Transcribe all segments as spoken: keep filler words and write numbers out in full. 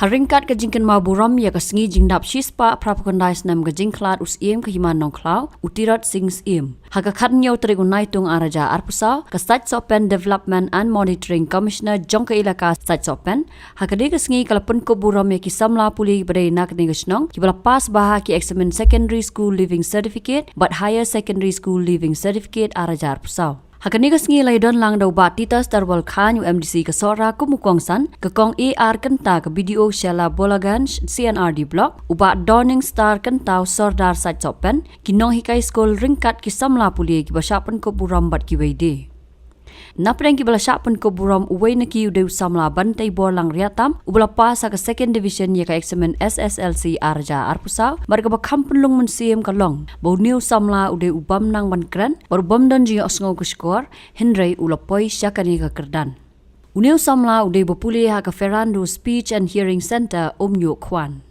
Ha ryngkat ka jingkynmaw burom ïa ka sngi jingdap shispah phraphew khyndai snem ka jingkhlad u Syiem ka Hima Nongkhlaw, u Tirot Sing Syiem, ha ka khathynñiew tarik u Naitung arhajar arphew saw, ka Sait Sohpen Development and Monitoring Commissioner jong ka Elaka Sait Sohpen, ha kane ka sngi ka la pynkup burom ïa ki samla pule kiba dei na kane ka shnong kiba la pass bha ha ki eksamin Secondary School Leaving Certificate bad Higher Secondary School Leaving Certificate arhajar arphew saw. Ha kane ka sngi la ïadon lang da u Bah Titus Tarwal Chyne, u M D C ka Sohra, kum u kongsan, ka Kong A R Kynta, ka B D O Shella Bolaganj C and R D Block, u Bah Dawning Star Kynta, u Sordar Sait Sohpen, ki nonghikai skul ryngkat ki samla pule kiba shah pynkup burom bad kiwei de. Napdeng kiba la shah pynkup burom, uwei na ki u dei u samla Banteibor Langriahtam, uba la pass ha ka Second Division ïa ka eksamin S S L C arhajar arphew saw, bad kaba kham pynlong mynsiem ka long ba une u samla u dei u bym nang ban kren bad u bym don jingïohsngew ka shkor, hynrei u la poi sha kane ka kyrdan. Une u samla u dei ba pule ha ka Ferrando Speech and Hearing Centre, Umñiuhkhwan.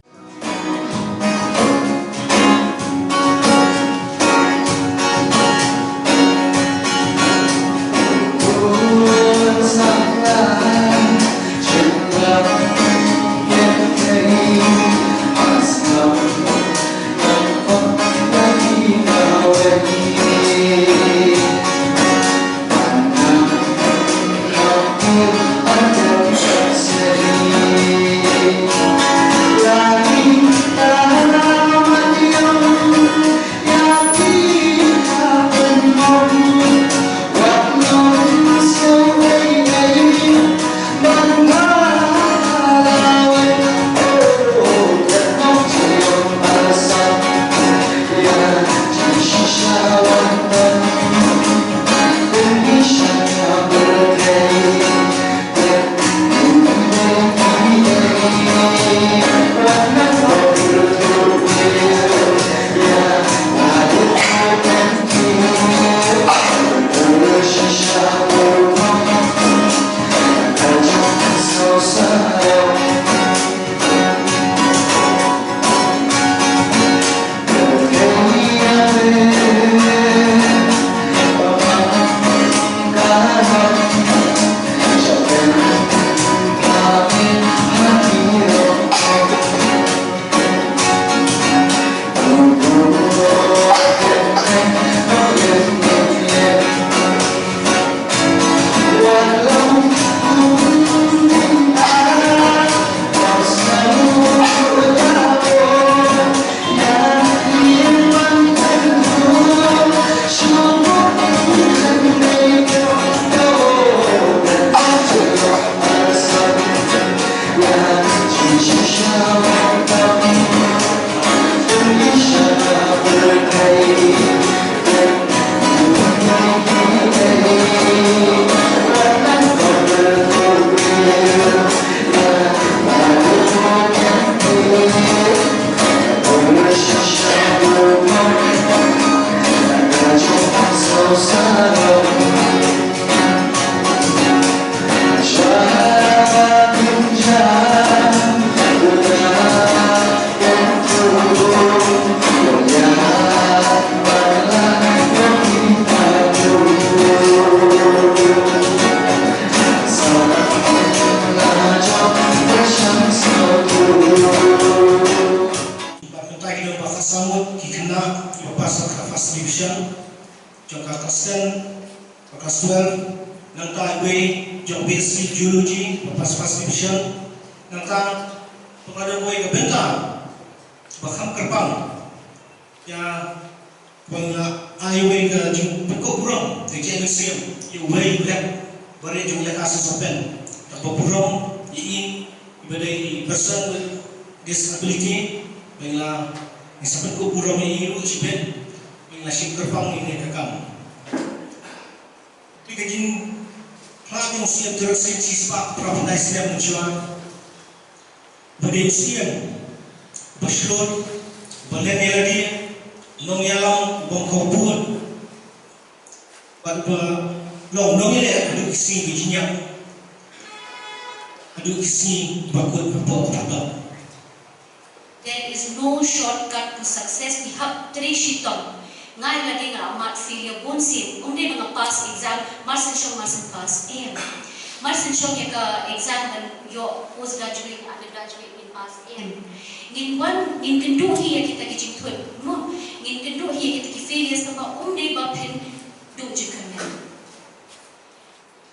Ba kynta ki don ba khatsaw ngut ki khynnah kiba pass ha ka first division jong ka class ten, ka class twelve, nangta iwei jong B S C Geology ba pass first division, nangta ba ka don iwei ka bynta ba kham kyrpang. Ïa, ba nga ai iwei ka jingpynkup burom, ka jingïasyrdoh ïa uwei u heh barit jong ka Elaka Sait Sohpen. Kaba burom ïa i, iba dei i person with disability, ba nga, nga sa pynkup burom ïa i ruh shibit, ba nga shim kyrpang ïa kane ka kam. Te ka jingkhlad jong u Syiem Tirot Sing shispah phra phew khyndai snem mynshuwa. Ba dei u Syiem ba shlur, ba len ïa lade, nongïalam, ba ong khawbun, bad ba long nongïaleh haduh ki sngi ki jingïap, haduh ki sngi ba kut hapoh ka pateng. There is no shortcut to success. Ngi hap trei shitom. Nga ïa lade nga la mad failure bun sien. Ym dei ba nga pass exam, mar shen shong mar shen pass. Em. Mar shen shong ïa ka exam ban ïoh postgraduate, undergraduate ngin pass em. Ngin wan, ngin kynduh hi ïa kita ki jingthut. Mo, ngin kynduh hi ïa kita ki failures, tangba um dei ba phin duh jingkyrmen.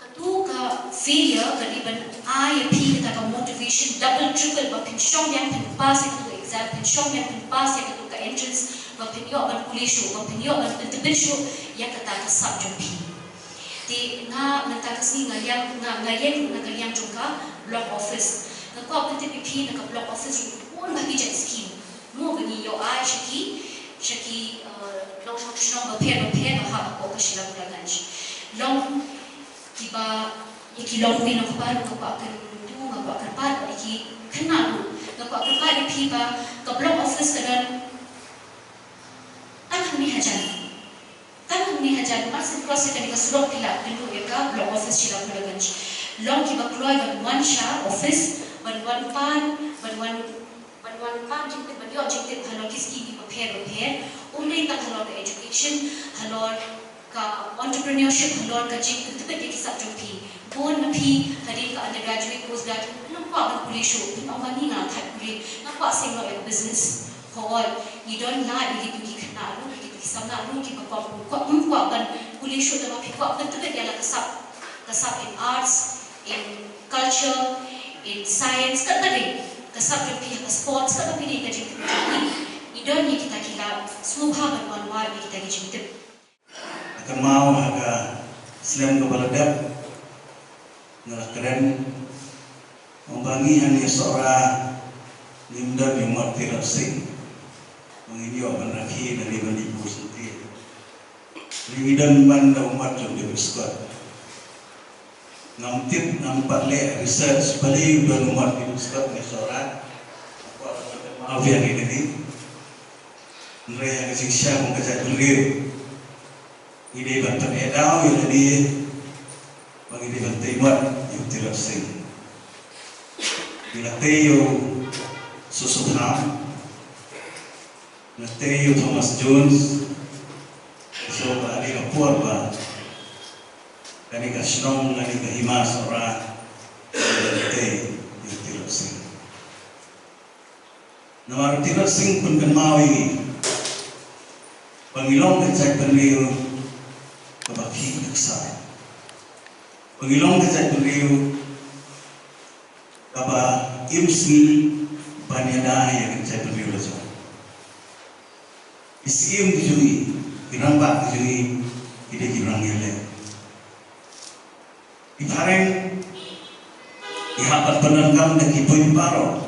Kato ka failure ka dei ban ai ïa phi kata ka motivation double, triple, ba phin shong biang, phin pass ïa kato ka exam, phin shong biang, phin pass ïa kato ka entrance, ba phin ïoh ban pule shuh, ba phin ïoh ban pyntbit shuh ïa kata ka sap jong phi. Te nga mynta ka sngi nga liang, nga, nga ïeng na ka liang jong ka block office. Nga kwah pyntip ïa phi, na ka block office ruh bun bha ki jait skim. Mo, ba ngi ïoh ai sha ki, sha ki, eh, nongshong shnong bapher bapher ba hap hapoh ka Shillong Nagaland. Long kiba, ïa ki longkmie longkpa ruh nga kwah kyntu, nga kwah kyrpad ïa ki khynnah ruh. Nga kwah kyrpad ïa phi ba ka block office ka don tang hangne hajan. Tang hangne hajan, mar shen cross ïa kane ka surok phi lah kynduh ïa ka block office Shillong Nagaland. Long kiba kloi ban wan sha office, ban wan pan, ban wan, ban wan pan jingtip, ban ïoh jingtip halor ki skim kiba pher bapher. Um dei tang halor ka education, halor ka entrepreneurship, halor ka jingpyntbit ïa ki sap jong phi. Bun na phi hadien ka undergraduate, postgraduate, phin ym kwah ban pule shuh, phin ong ba ngi nga thait pule, nga kwah seng noh ïa ka business. Hooid, ngi don lad ïa kito ki khynnah ruh, ïa kito ki samla ruh kiba kwah, kwah, ym kwah ban pule shuh, tangba phi kwah pyntbit ïa la ka sap, ka sap in arts, in culture, in science, katba dei ka sap jong phi, ka sports, katba phi dei ka jingtip jong phi. Ngi don ïa kita ki lad, sngewbha ban wan wad ïa kita ki jingtip. Kynmaw ha ka snem kaba la dep, nga la kren, ong ba ngi hangne Sohra ngim don ïa u Martyrology. Ba ngin ïoh ban rakhe lane ban ïa pur sngewthuh. Ngi don ban da u mat jong David Scott. Ngam tip, ngam pat leh research, balei u don u mat David Scott ne Sohra. Nga kwah ban kynmaw ïa kane. Hynrei ha ka jingshisha kum ka jaitbynriew, ngi dei ban pyneh daw ïa lade ba ngi dei ban tei mat ïa u Tirot Sing. Ngi la tei ïa u Soso Tham, ngi la tei ïa u Thomas Jones. So ka la dei ka por ba kane ka shnong, kane ka hima Sohra, ngi la tei ïa u Tirot Sing. Namar u Tirot Sing u pynkynmaw ïa ngi ba ngi long ka jaitbynriew kaba khih ka ksai. Ba ngi long ka jaitbynriew kaba im sngi ban ïada ïa ka jaitbynriew la jong. Ki syiem ki jong ngi, ki rangbah ki jong ngi, ki dei ki nongïaleh. Ki phareng ki hap ban pyndonkam da ki buit baroh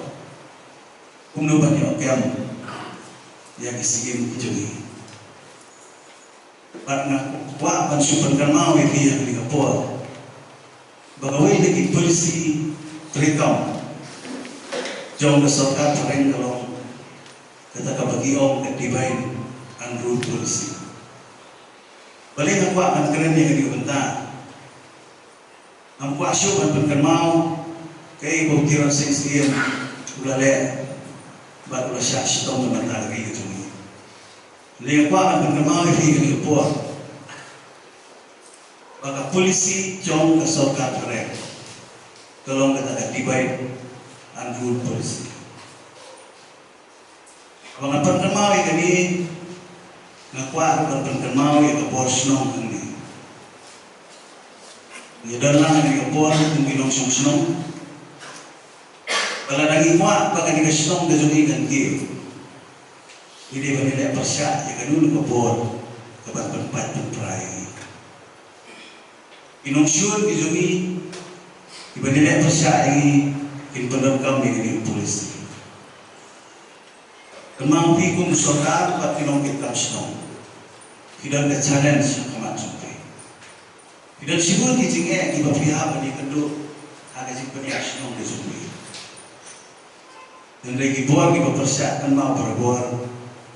kumno ban ïoh kem ïa ki syiem ki jong ngi. Bad nga kwah ban shu pynkynmaw ïa phi ha kane ka por ba kawei na ki polisi treikam jong ka sorkar phareng ka long kata kaba ki ong ka divide and rule policy. Balei nga kwah ban kren ïa kane ka bynta? Ngam kwah shuh ban pynkynmaw kaei ba u Tirot Sing Syiem u la leh bad u la shah shitom na ka bynta ka ri ka jong ngi. Hynrei nga kwah ban pynkynmaw ïa phi ha kane ka por ba ka polisi jong ka sorkar phareng ka long kata ka divide and rule policy. Haba nga pynkynmaw ïa kane, nga kwah ruh ban pynkynmaw ïa ka bor shnong hangne. Ngi don lang ha kane ka bor kum ki nongshong shnong. Ba lada ngi kwah ba kane ka shnong ka jong ngi kan kiew, ngi dei ban ïaleh pyrshah ïa kano kano ka bor kaban pynpait pynpra ïa ngi. Ki nongshun ki jong ngi kiba ïaleh pyrshah ïa ngi kin pyndonkam ïa kane ka polisi. Kynmaw phi kum sorkar bad ki nongkitkam shnong, phi don ka challenge ha khmat jong phi. Phi don shibun ki jingeh kiba phi hap ban ïakynduh ha ka jingpynïaid shnong ka jong phi. Hynrei ki bor kiba pyrshah, kynmaw barabor,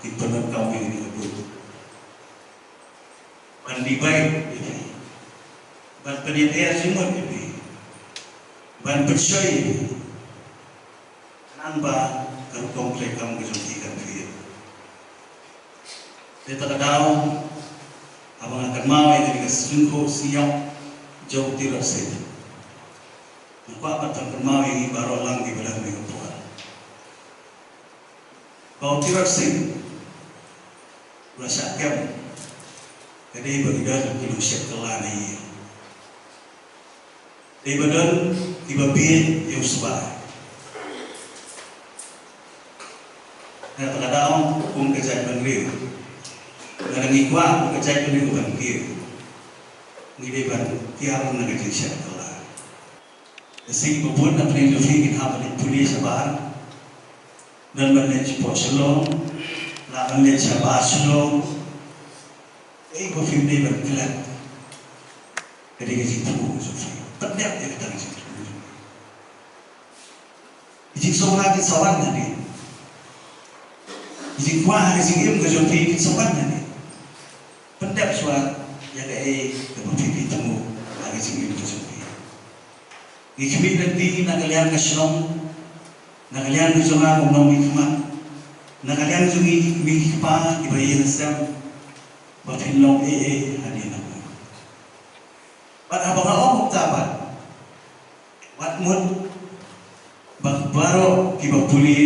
kin pyndonkam ïa kane ka buit ban divide ïa phi, ban pynïadei jingmut ïa phi, ban pynshoi ïa phi. Khnang ba ka rukom treikam ka jong phi kan pher. Te kata ka daw, haba nga kynmaw ïa kane ka sngewthuh sngewthuh jong u Tirot Sing, Nga kwah ban pynkynmaw ïa ngi baroh lang kiba don ha kane ka por ba u Tirot Sing u la shah kem, ka dei ba ki don ki longshit kylla na ïing. Dei ba don kiba bieit ïa u sbai. Nga ta ka daw kum ka jaitbynriew, lada ngi kwah ba ka jaitbynriew ban kiew, ngi dei ban kiar na ka jingshah kylla. Ka sngi ba bun na pdeng jong phi kin hap ban leit pule shabar, don ban leit shapoh Shillong, lah ban leit shabar Shillong. Ei ba phim dei ban klet. Ka dei ka jingthmu jong phi. Pyndep ïa kata ka jingthmu jong phi. Ki jingsngewbha kin sa wan hangne. Ki jingkwah ha ka jingim ka jong phi kin sa wan hangne. Pyndep shuwa ïa kaei kaba phi, phi thmu ha ka jingim ka jong phi. Ngi khmih lynti na ka liang ka shnong, na ka liang ka jong nga kum u nongmihkhmat, na ka liang jong ngi ki kmie ki kpa kiba ïeng sem, ba phin long ei ei hadien nangno. Bad haba nga ong kumta pat, wat mut ba baroh kiba pule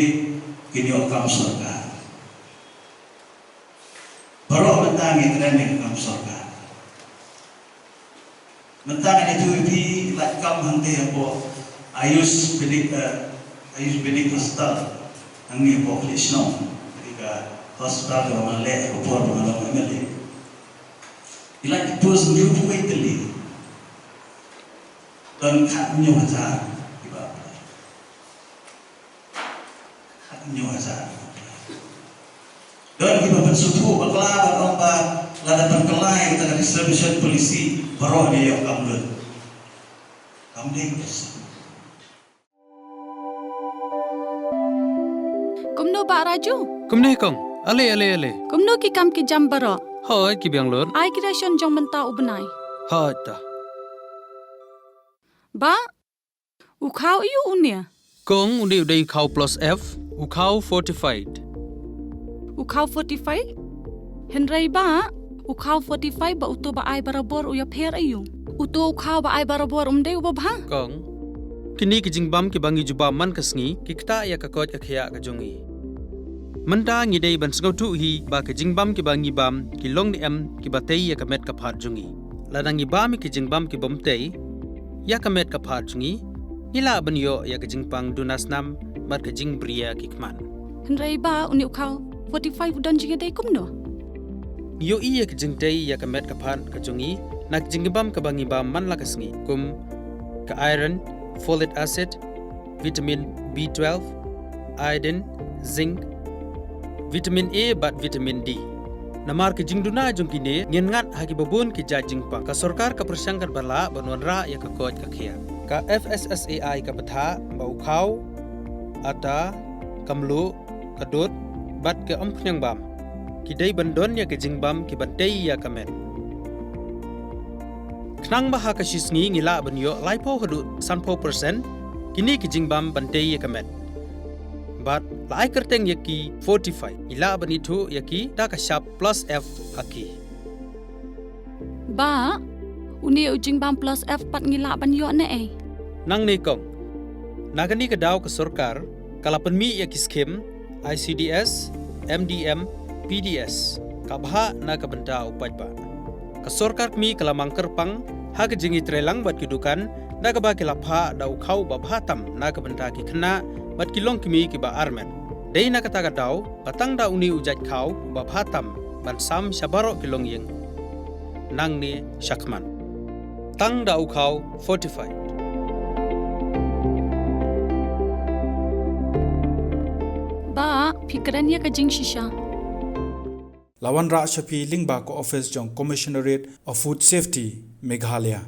kin ïoh kam sorkar. Baroh mynta ngi kren ïa ka kam sorkar. Mynta ngan ïathuh ïa phi, lait kam hangtei hapoh Ayush Vedic, eh, Ayush Vedic Hospital hangne hapoh Khlieh Shnong, ka hospital kaba nga leh ha ka por ba nga long M L A. Ki lait ki post hynriewphew wei tylli. Don khathynñiew hajar kiba apply. Khathynñiew hajar. Don kiba pynsngewthuh bakla ban ong ba lada pynkylla ïa kata ka reservation policy, baroh dei ïoh kam lut. Kam dei. Kumno Bah Raju? Kumne kong. Ale, ale, ale. Kumno ki kam ki jam baroh? Hooid, ki biang lut. Ai ki ration jong mynta u bnai. Hooid ta. Bah, u khaw aiu une? Kong, une u dei u khaw plus F, u khaw fortified. U khaw fortified? Hynrei bah, u khaw fortified bad uto ba ai barabor u ïapher aiu? Uto u khaw ba ai barabor um dei uba bha? Kong, kine ki jingbam kiba ngi ju bam man ka sngi ki ktah ïa ka koit ka khiah ka jong ngi. Mynta ngi dei ban sngewthuh hi ba ki jingbam kiba ngi bam ki long ne em kiba tei ïa ka met ka phad jong ngi. Lada ngi bam ïa ki jingbam kibym tei ïa ka met ka phad jong ngi, ngi lah ban ïoh ïa ka jingpang duna snam bad ka jingbriew ki khmat. Hynrei bah, une u khaw fortified u don jingïadei kumno? Ngi ïohi ïa ka jingtei ïa ka met ka phad ka jong ngi na ka jingbam kaba ngi bam man la ka sngi, kum ka iron, folic acid, vitamin B twelve, iodine, zinc, vitamin A bad vitamin D. Namar ka jingduna jong kine, ngin ngat ha kiba bun ki jait jingpang. Ka sorkar ka pyrshang katba lah ban wanrah ïa ka koit ka khiah. Ka F S S A I ka bthah ba u khaw, atta, ka mluh, ka dud bad ka umphniang bam ki dei ban don ïa ki jingbam kiban tei ïa ka met. Khnang ba ha ka shi sngi ngi lah ban ïoh laiphew haduh sanphew percent kine ki jingbam ban tei ïa ka met. Bad la ai kyrteng ïa ki fortified, ngi lah ban ithuh ïa ki da ka shap plus F ha ki. Bah, une u jingbam plus F pat ngi lah ban ïoh ne ei? Nangne kong. Na kane ka daw ka sorkar ka la pynmih ïa ki skim I C D S, M D M, P D S, ka bhah na ka bynta u paidbah. Ka sorkar kmie ka la mang kyrpang ha ka jingïatreilang bad ki dukan da kaba ki la phah da u khaw uba bha tam na ka bynta ki khynnah bad ki longkmie kiba armet. Dei na kata ka daw ba tang da une u jait khaw uba bha tam ban sam sha baroh ki longïing. Nangne shakhmat, tang da u khaw fortified. Bah, phi kren ïa ka jingshisha. La wanrah sha phi lyngba ka office jong Commissionerate of Food Safety, Meghalaya.